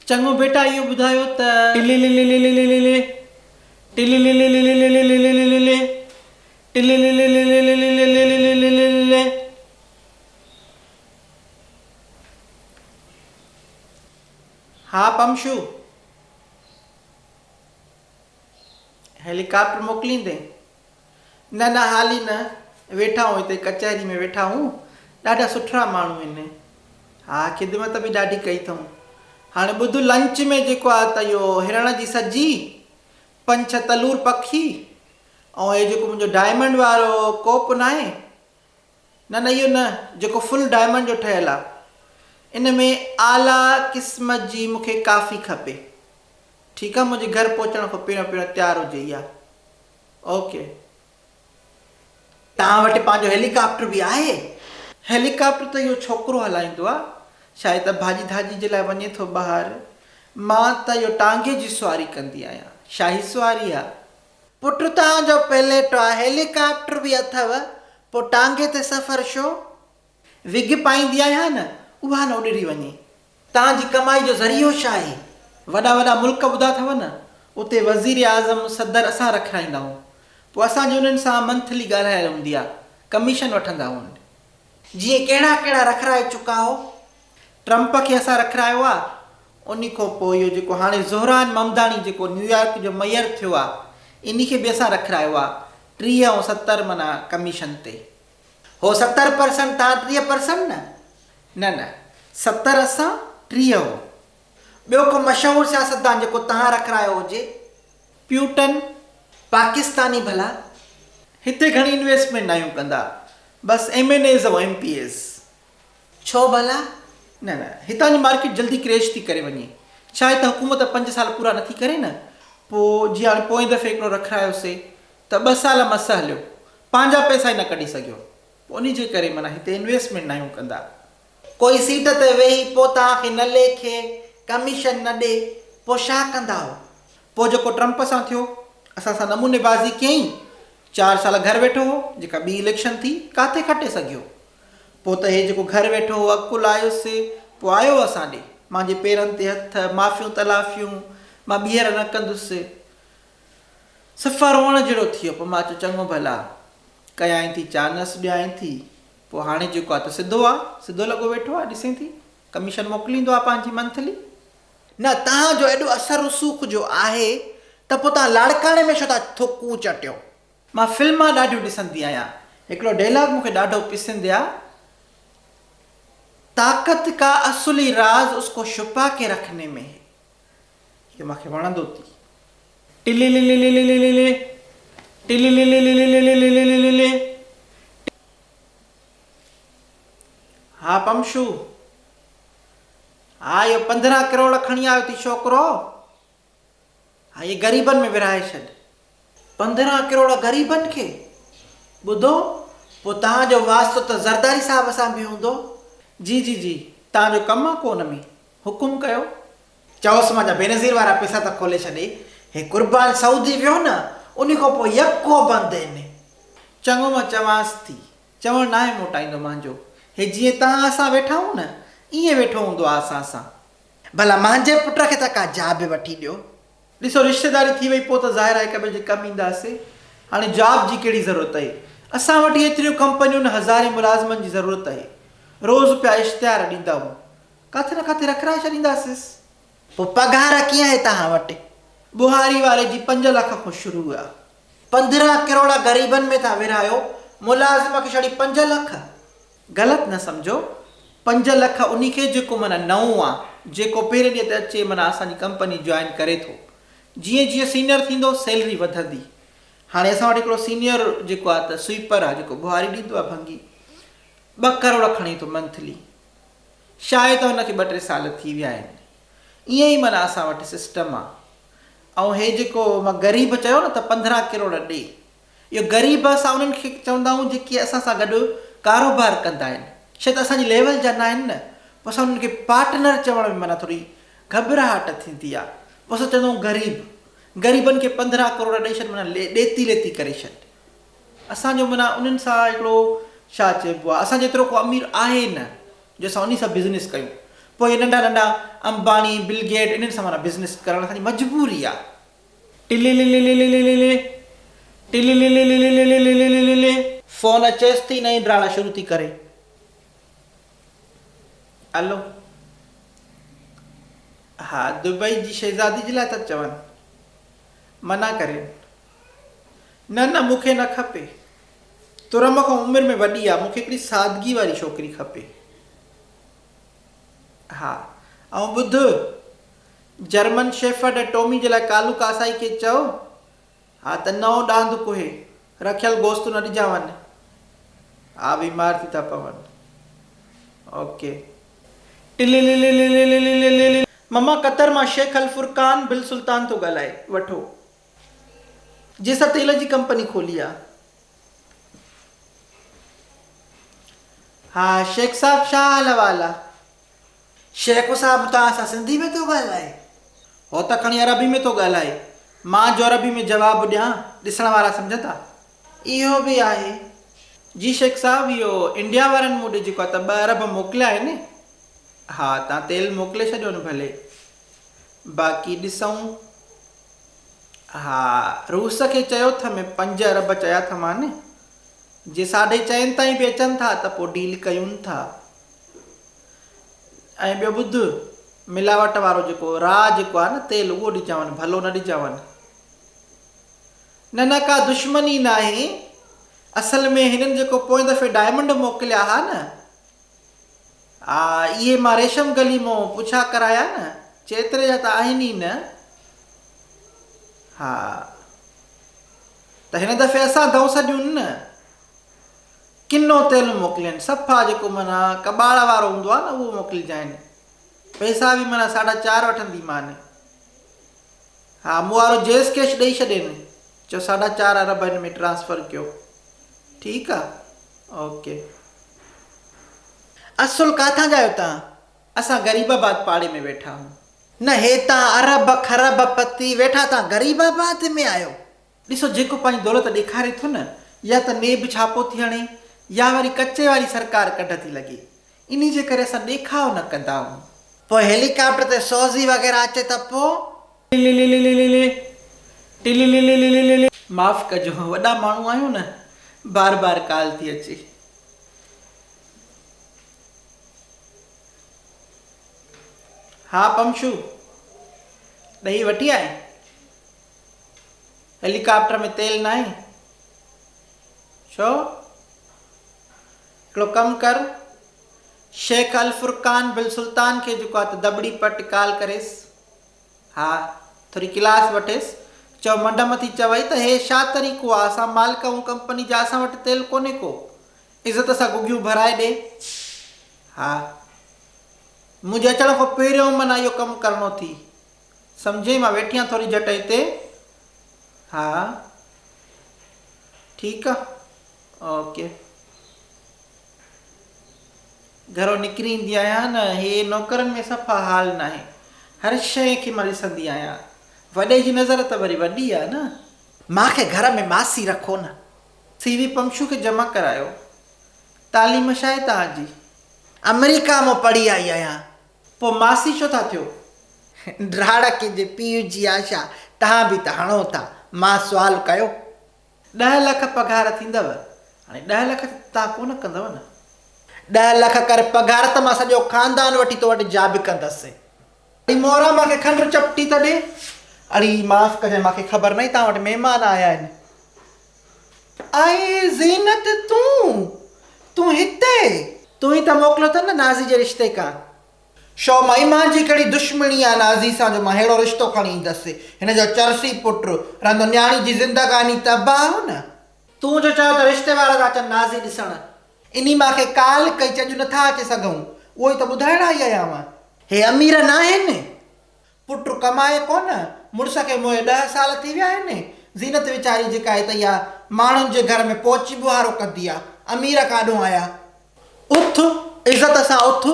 چڱو بيٽا اهو ٻڌايو ته. ٽلللللللللي ٽلللللللللللي ٽللللللللللللي. ها پمشو. هيليڪاپٽر موڪليندين؟ نه نه حالي نه، ويٺا آهون هتي ڪچهري ۾ ويٺا آهون، ڏاڍا سٺڙا ماڻهو آهن. ها خدمت به ڏاڍي ڪئي اٿئون. هاڻي ٻڌ لنچ ۾ جيڪو آهي ته اهو هرڻ جي سجي، پنج ڇهه تلور پکي ۽ اهو جيڪو منهنجو ڊائمنڊ وارو ڪوپ ناهي، نه نه اهو نه، جيڪو فل ڊائمنڊ جو ٺهيل آهي، ان ۾ اعليٰ قسم جي مون کي ڪافي کپي. ٺيڪ آ منهنجي گهر پهچڻ کان پهريون پهريون تيار هجي اها. اوڪي. توهان وٽ پنهنجو هيليڪاپٽر به آهي؟ هيليڪاپٽر ته اهو ڇوڪرو هلائيندو آ. شايد ته ڀاڄي ڌاڄي جي لاء وڃي ٿو ٻاهر. مان ته اهو ٽانگي جي سواري ڪندي آهيان. شاهي سواري آ. پٽ توهان جو پيليٽ آ، هيليڪاپٽر به اٿئو، پوء ٽانگي تي سفر ڇو؟ وگ پائيندي آهيان نه، اها نه اڏري وڃي. توهان جي ڪمائي جو ذريعو ڇا آهي؟ وڏا وڏا ملڪ ٻڌا اٿو نه، اتي وزير اعظم، صدر اسان رکرائيندا آهيون. پوء اسان جي انهن سان منٿلي ڳالهايل هوندي آهي، ڪميشن وٺندا آهيون. جيئن ڪهڙا ڪهڙا رکرائي چڪا هو؟ ٽرمپ کي اسان رکرايو آ، انهي کان پوء اهو جيڪو هاڻي زهران ممداڻي جيڪو نيويارڪ جو ميئر ٿيو آ، انهي کي به اسان رکرايو آ، 30 ۽ 70 معنيٰ ڪميشن تي. هو 70 پرسنٽ توهان 30 پرسنٽ نه؟ نه نه 70 اسان 30 هو. ٻيو ڪو مشهور سياستدان جيڪو توهان رکرايو هجي؟ پيوٽن. پاڪستاني ڀلا؟ هتي گهڻي انويسٽمينٽ ناهيون ڪندا بس M N As ۽ M P As. ڇو ڀلا؟ نه نه هتان جي مارڪيٽ جلدي ڪريش ٿي ڪري وڃي. ڇا هي ته حڪومت پنج سال پورا نٿي ڪري نه پوء جيئن هاڻي پوئين دفعي هڪڙو رکرايوسي ته ٻه سال مس هليو پنهنجا پئسا ئي نه ڪڍي سگهيو پوء انهي جي ڪري معنيٰ هتي انويسٽمينٽ ناهيون ڪندا. ڪوئي سيٽ تي ويهي پوء توهان کي نه ليکي، ڪميشن نه ڏي، پوء ڇا ڪندا هو؟ پوء جيڪو ٽرمپ سان ٿيو، اسان سان نموني بازي ڪيائين، چار سال گهر ويٺو هو، جيڪا ٻي اليڪشن ٿي، ڪاٿي کٽي سگهيو؟ پوء ته هي جيڪو گهر ويٺو هو، عقل آيس، پوء آيو اسان ڏي، مانجي پيرن تي هٿ، معافيون تلافيون، مان ٻيهر نه ڪندس. صفا روئڻ جهڙو ٿي ويو. پوء مان چيو چڱو ڀلا. ڪيائين ٿي چانس ڏيائين ٿي. پوء هاڻي جيڪو آ ته سڌو آ. سڌو لڳو ويٺو آ ڏسين ٿي. ڪميشن موڪليندو آ پنهنجي منٿلي. نه توهان جو ايڏو اثر رسوخ جو آهي ته پوء توهان لاڙڪاڻي ۾ ڇو ٿا ٿڪون چٽيو. مان فلمان ڏاڍيون ڏسندي آهيان. هڪڙو ڊيلاگ مون کي ڏاڍو پسند آ. طاقت ڪا اصلي راز اس ڪو شپا ڪي رکني ۾ هي. اهو مان کي وڻندو ٿي. ٽللللللللي ٽللللللللللي. ها پمشو. ها اهو 15 ڪروڙ کڻي آيو ٿي ڇوڪرو. ها اهي غريبن ۾ ورهائي ڇڏ. 15 ڪروڙ غريبن کي؟ ٻڌو پوء توهان جو واسطو ته زرداري صاحب سان به هوندو. جي جي جي توهان جو ڪم آ ڪو ان ۾ حڪم ڪيو. چئوس مان جا بينظير وارا پيسا ته کولي ڇڏي. هي قربان سعودي ويو نه انهي کان پوء يڪو بند هن. چڱو مان چوانس ٿي. چوڻ ناهي موٽائيندو مانجو. هي جيئن توهان اسان ويٺا آهون نه ائين ويٺو هوندو آ اسان سان. ڀلا مانجي پٽ کي ته ڪا جاب وٺي ڏيو. ڏسو رشتيداري ٿي وئي پوء ته ظاهر آهي هڪ ٻئي جي ڪم اينداسي. هاڻي جاب جي ڪهڙي ضرورت اهي. اسان وٽ ئي ايتريون ڪمپنيون نه هزارين ملازمن جي ضرورت اهي. روز پيا اشتهار ڏيندا هون. ڪاٿي نه ڪاٿي رکرائي ڇڏينداسيس. پوء پگهار ڪيئن آهي توهان وٽ؟ ٻهاري واري جي 5 لک کان شروع آ. 15 ڪروڙ غريبن ۾ ٿا ورهايو، ملازم کي ڇڙي 5 لک؟ غلط نه سمجهو، 5 لک انهي کي جيڪو معنيٰ نئون آ، جيڪو پهرين ڏينهن تي اچي معنيٰ اسان جي ڪمپني جوائن ڪري ٿو. جيئن جيئن سينئر ٿيندو سيلري وڌندي. هاڻي اسان وٽ هڪڙو سينئر جيڪو آ ته سوئيپر آ جيڪو ٻهاري ڏيندو آ ڀنگي، 2 ڪروڙ کڻي ٿو منٿلي. شايد هن کي ٻه ٽي سال ٿي ويا آهن. ائين ئي معنيٰ اسان وٽ سسٽم آ. ۽ هي جيڪو مان غريب چيو نه ته 15 ڪروڙ ڏي. اهو غريب اسان انهن کي چوندا آهيون جيڪي اسان سان گڏ ڪاروبار ڪندا آهن. شايد اسان جي ليول جا ناهن نه. پوء اسان انهن کي پارٽنر چوڻ ۾ معنيٰ ٿوري گهٻراهٽ ٿيندي آ. پوء اسان چوندا آهيون غريب. غريبن کي 15 ڪروڙ ڏئي ڇڏ معنيٰ ڏيتي ليتي ڪري ڇڏ. اسان جو معنيٰ انهن سان هڪڙو ڇا چئبو آهي اسان جيترو ڪو امير آهي نه جو اسان انهي سان بزنس ڪيون. پوء اهي ننڍا ننڍا امباڻي، بل گيٽ انهن سان معنيٰ بزنس ڪرڻ اسان جي مجبوري آ. ٽلللللللللي ٽلللللللللللي. فون اچيس ٿي نئين ڊراڙا شروع ٿي ڪري. الو. ها دبئي جي شهزادي جي لاء ٿا چون. منع ڪرين. نه نه مون کي نه کپي. ترم کان عمر ۾ وڏي آ، مون کي هڪڙي سادگي واري ڇوڪري کپي. ها ۽ ٻڌ، جرمن شيفرڊ ۽ ٽومي جي لاء ڪالو ڪاسائي کي چئو ها ته نئون ڏاند ڪهي، رکيل گوشت نه ڏجانون. ها بيمار ٿي ٿا پون. اوڪي. ٽللللللللللل. مما قطر مان شيخ الفرقان بل سلطان ٿو ڳالهائي. وٺو. جنهن سان تيل جي ڪمپني کولي آ. ها شيخ صاحب ڇا حال احوال آ. شيخ صاحب توهان سان سنڌي ۾ ٿو ڳالهائي. هو ته کڻي عربي ۾ ٿو ڳالهائي. مان جو عربي ۾ جواب ڏيان ڏسڻ وارا سمجهندا. اهو به آهي. جي شيخ صاحب اهو انڊيا وارن مون ڏي جيڪو آ ته ٻه ارب موڪليا آهن. ها توهان تيل موڪلي ڇڏيو نه ڀلي. باقي ڏسون. ها روس کي چيو ٿم پنج ارب چيا ٿمان جي ساڍي چئن تائين به اچن ٿا ته پوء ڊيل ڪيون ٿا ۽ ٻيو ٻڌ ملاوٽ وارو جيڪو را جيڪو آهي نه تيل اهو ڏجانون ڀلو نه ڏجانون نه نه ڪا دشمني ناهي اصل ۾ هنن جيڪو پوئين دفعي ڊائمنڊ موڪليا ها نه آ اهي مان ريشم گلي مون پڇا ڪرايا نه، چيتري جا ته آهن ئي نه. ها ته هن دفعي اسان ڌئون سڏيون نه، ڪنو تيل موڪلين، صفا جيڪو معنيٰ ڪٻاڙ وارو هوندو آ نه اهو موڪلجانء. پئسا به معنيٰ ساڍا چار وٺنديمان. ها مون وارو جيس ڪيش ڏئي ڇڏين، چئو ساڍا چار ارب هن ۾ ٽرانسفر ڪيو. ٺيڪ آ. اوڪي. اصل ڪاٿان جا آهيو توهان؟ اسان غريب آباد پاڙي ۾ ويٺا آهيون. نه هي تان ارب کرب پتي ويٺا توهان غريب آباد ۾ آهيو. ڏسو جيڪو پنهنجي دولت ڏيکاري ٿو نه يا ته نيب ڇاپو ٿي هڻي يا وري ڪچي واري سرڪار ڪڍ ٿي لڳي انهي جي ڪري اسان ڏيکاء نه ڪندا آهيون. پوء هيليڪاپٽر تي سوزي وغيره اچي ته پوء؟ ٽللللللي ٽللللللي. معاف ڪجو وڏا ماڻهو آهيون نه بار بار ڪال ٿي اچي. ها پمشو ڏهي وٺي آئين؟ هيليڪاپٽر ۾ تيل ناهي؟ ڇو؟ هڪڙو ڪم ڪر شيخ الفرقان بن سلطان کي جيڪو آ ته دٻڙي پٽ ڪال ڪريس. ها ٿوري ڪلاس وٺيس. چئو منڍ مٿي چوئي ته هي شا طريقو آ اسان مالڪ آهون ڪمپني جا اسان وٽ تيل ڪونهي ڪو. عزت سان گگيون ڀرائي ڏي. ها منهنجي اچڻ کان پهريون معنيٰ اهو ڪم ڪرڻو ٿي. سمجهين مان ويٺي آهيان ٿوري جهٽ هتي. ها ٺيڪ آ اوڪي. گهرو نڪري ايندي آهيان نه هي نوڪرن ۾ صفا حال ناهي هر شيء کي مان ڏسندي آهيان وڏي جي نظر ته وري وڏي آ نه. مان کي گهر ۾ ماسي رکو نه. سي وي پمشو کي جمع ڪرايو. تعليم ڇا آهي توهان جي؟ آمريڪا مان پڙهي آئي آهيان. پوء ماسي ڇو ٿا ٿيو؟ ڊاڙ ڪنهن جي پيء جي آشا توهان به ته هڻو ٿا. مان سوال ڪيو. ڏهه لک پگهار ٿيندؤ. هاڻي ڏهه لک ته توهان ڪونه ڪندؤ نه. ڏهه لک ڪر پگهار ته مان سڄو خاندان وٺي تو وٽ جاب ڪندس. اڙي مورا مان کي کنڊ چپٽي ته ڏي. اڙي معاف ڪجانء مان کي خبر ناهي توهان وٽ مهمان آيا آهن. آئي زينت تون! تون هتي! تون ئي ته موڪليو اٿن نه نازي جي رشتي کان. شو مائي مانجي ڪهڙي دشمني آ نازي سان جو مان ههڙو رشتو کڻي ايندس. هن جو چرسي پٽ رهندو نياڻي جي زندگاني تباهه نه. تون جو چيو ته رشتي وارا ٿا اچن نازي ڏسڻ. انهي مان کي ڪال ڪئي چي اڄ نٿا اچي سگهون. اهو ئي ته ٻڌائڻ آئي آهيانو. هي امير ناهن. پٽ ڪمائي ڪونه، مڙس کي موئي ڏهه سال ٿي ويا آهن، زينت ويچاري جيڪا هت اها ماڻهن جي گهر ۾ پهچي ٻوهارو ڪندي آ، امير ڪاڏهون آيا. اٿ، عزت سان اٿ،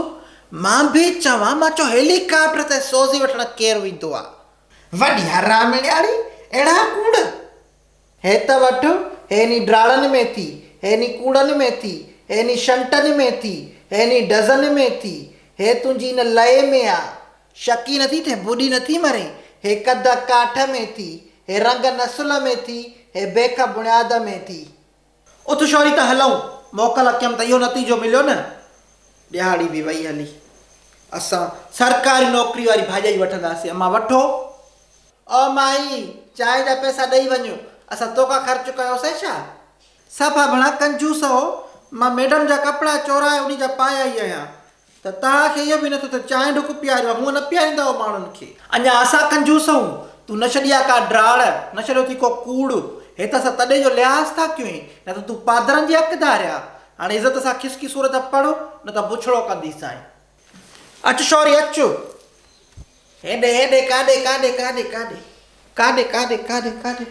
مان به چوان، مان چيو هيلي ڪاپٽر تي سوزي وٺڻ ڪير ويندو آ. وڏي حرامڻياڙي، اهڙا ڪوڙ. هي ته وٺ، هي ني ڊاڙن ۾ ٿي، هي ني ڪوڙن ۾ ٿي، هي ني شنٽن ۾ ٿي، هي ني ڊزن ۾ ٿي، هي تنهنجي ان لئي ۾ آ. شڪي نٿي ٿئين، ٻڏي نٿي مرين. هي قد ڪاٺ ۾ ٿي، هي رنگ نسل ۾ ٿي، هي بيک بڻياد ۾ ٿي. اٿ شوري ته هلئون. موڪل ڪيم ته اهو نتيجو مليو نه. ڏهاڙي به وئي هلي. اسان سرڪاري نوڪري واري ڀاڄائي وٺنداسين. امان وٺو. او مائي، چانهه جا پئسا ڏئي وڃ. اسان توکان خرچ ڪيوسين ڇا؟ صفا ڀڻا ڪنجوس هو. مان ميڊم جا ڪپڙا چورائي انهي جا پائي آئي آهيان. ته توهان کي اهو به نه ٿيو ته چانهه ڍڪ پياريو آهي. هونء نه پياريندا هئو ماڻهن کي. اڃا اسان ڪنجوس آهيون. تون نه ڇڏي آ ڪا ڊاڙ، نه ڇڏيو ٿي ڪو ڪوڙ. هي ته اسان تڏي جو لحاظ ٿا ڪيون، نه ته تون پادرن جي حقدار آ. هاڻي عزت سان کسڪي سورت پڙهه، نه ته بڇڙو ڪنديسانء. اچ شوري اچ. هيڏي هيڏي ڪاڏي ڪاڏي ڪاڏي ڪاڏي ڪاڏي ڪاڏي ڪاڏي ڪاڏي.